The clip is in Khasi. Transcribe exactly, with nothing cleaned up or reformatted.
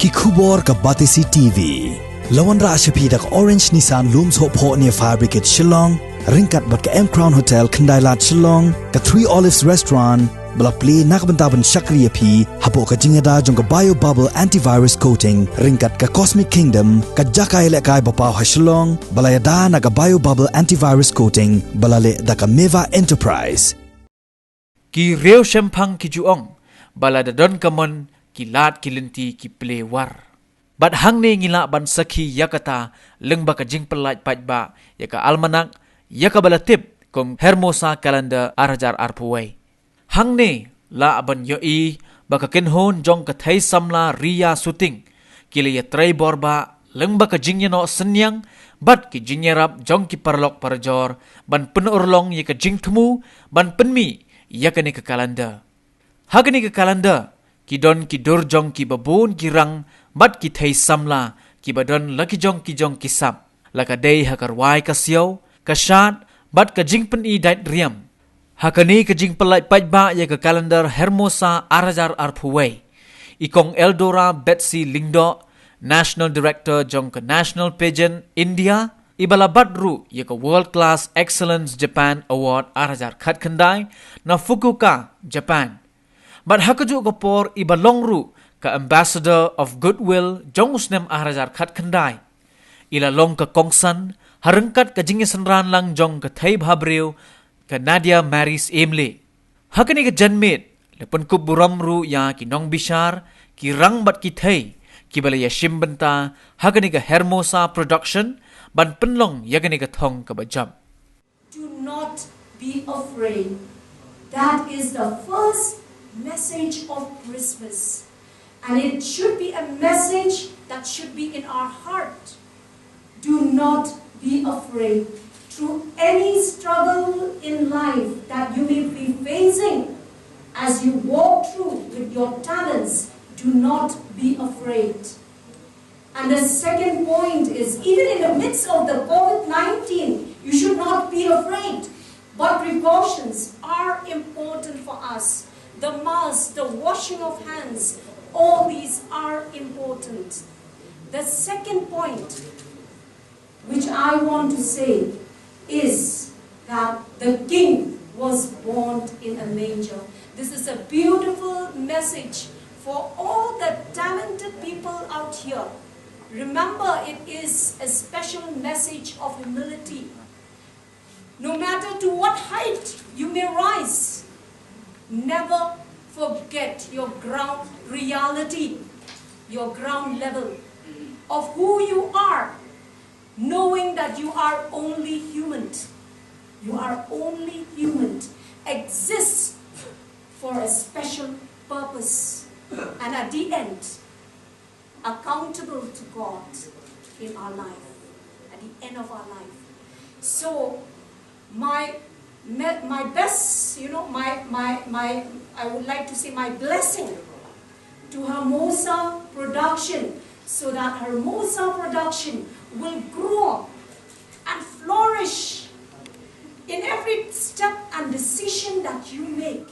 Ki khubor ka Batesi T V. La wanrah sha phi da ka Orange Nissan Lum Sohphoh near Fire Brigade Shillong, ryngkat bad ka M Crown Hotel Khyndai Lad Shillong, ka Three Olives Restaurant, ba la plie na ka bynta ban shakri ïa phi hapoh ka jingïada jong ka Bio Bubble Antivirus Coating, ryngkat ka Cosmic Kingdom, ka jaka ïalehkai ba paw ha Shillong, ba la ïada na ka Bio Bubble Antivirus Coating, ba la leh da ka Meva Enterprise. Ki riewshemphang ki ju ong, ba lada don ka mon, ki lad ki lynti ki plie war. Bad hangne ngi lah ban sakhi ïa kata, lyngba ka jingpyllait paidbah ïa ka almanak, ïa kaba la tip kum Hermosa Calendar ar hajar arphew wei. Hangne lah ban ïohi ba ka kynhun jong ka thei samla Ria Suting ki la ïatrei bor bah lyngba ka jingïanoh synñiang bad ki jingïarap jong ki paralok parajor ban pynurlong ïa ka jingthmu ban pynmih ïa kane ka calendar. Ha kane ka calendar, ki don ki dur jong ki babun ki rang bad ki thei samla kiba don la ki jong ki jong ki sap, la ka dei ha ka rwai ka siaw, ka shad bad ka jingpyni dait riam. Ha kane ka jingpyllait paidbah ïa ka calendar Hermosa ar hajar arphew wei, i Kong Eldora Betsy Lyngdoh, National Director jong ka National Pageant India, iba la bat ruh ïa ka World Class Excellence Japan Award ar hajar khatkhyndai na Fukuoka, Japan. Bad ha kajuh ka por iba long ruh ka Ambassador of Goodwill jong u snem ar hajar khatkhyndai. I la long ka kongsan ha ryngkat ka jingïasynran lang jong ka thei bhabriew, ka Nadia Maris Imlay. Ha kane ka janmiet, la pynkup burom ruh ïa ki nongbishar, ki rang bad ki thei kiba la ïashim bynta ha kane ka Hermosa Production ban pynlong ïa kane ka thong kaba jop. Do not be afraid. That is the first message of Christmas. And it should be a message that should be in our heart. Do not be afraid. Through any struggle in life that you may be facing, as you walk through with your talents, do not be afraid. And the second point is, even in the midst of the COVID nineteen, you should not be afraid. But precautions are important for us. The mask, the washing of hands, all these are important. The second point which I want to say is that the king was born in a manger. This is a beautiful message for all the talented people out here. Remember, it is a special message of humility. No matter to what height you may rise, never forget your ground reality, your ground level of who you are, knowing that you are only human. You are only human, exists for a special purpose. And at the end, accountable to God in our life, at the end of our life. So, my, my best, you know, my, my, my, I would like to say my blessing to Hermosa Production, so that Hermosa Production will grow and flourish in every step and decision that you make.